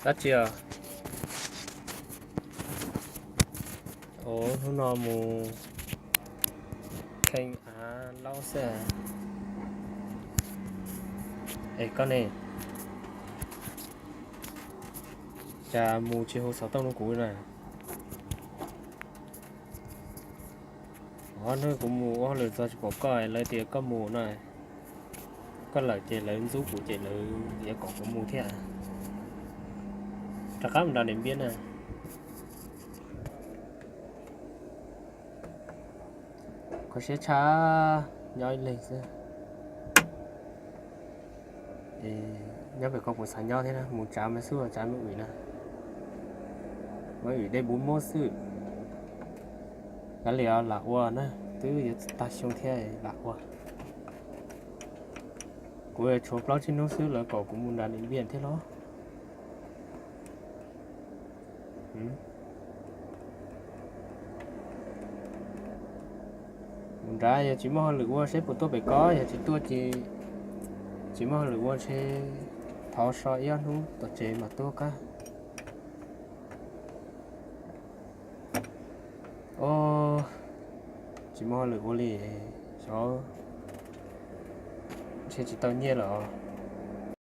Dab tsi os? Hnub no mus kheej av laub xwb. Es koj ne, cas mus tsis hu xov tooj rau kuv na? Ob hnub kuv mus ua hauj lwm txog tsis pom koj, lawv tias koj mus no. Koj lawm ces lawv ntxub kuv ces lawv yuav kom kuv mus thiab. Rov qab mus nram Niam Npiab na. Kho siab tshaj, nyob ib leeg xwb. Nyob pem koj puas xav nyob thiab na? Mus tsav mas xub tsav Maiv Vim na. Maiv Vim dej bub mob xwb. Kav liam lam ua na, twb yuav tag xyoo thiab lam ua. Kuv yuav tshuav plaub tsib hnub xwb lawv kom kuv mus nram Niam Npiab thiab los. Mus nrad yog tsis muaj hauj lwm ua seb puas tuaj pem koj, yog tsis tuaj ces tsis muaj hauj lwm ua ntshe thov so ib ob hnub tom tsev mam tuaj qab. Os, tsis muaj hauj lwm ua li, xyov ntshe tsis tau nyiaj lawm.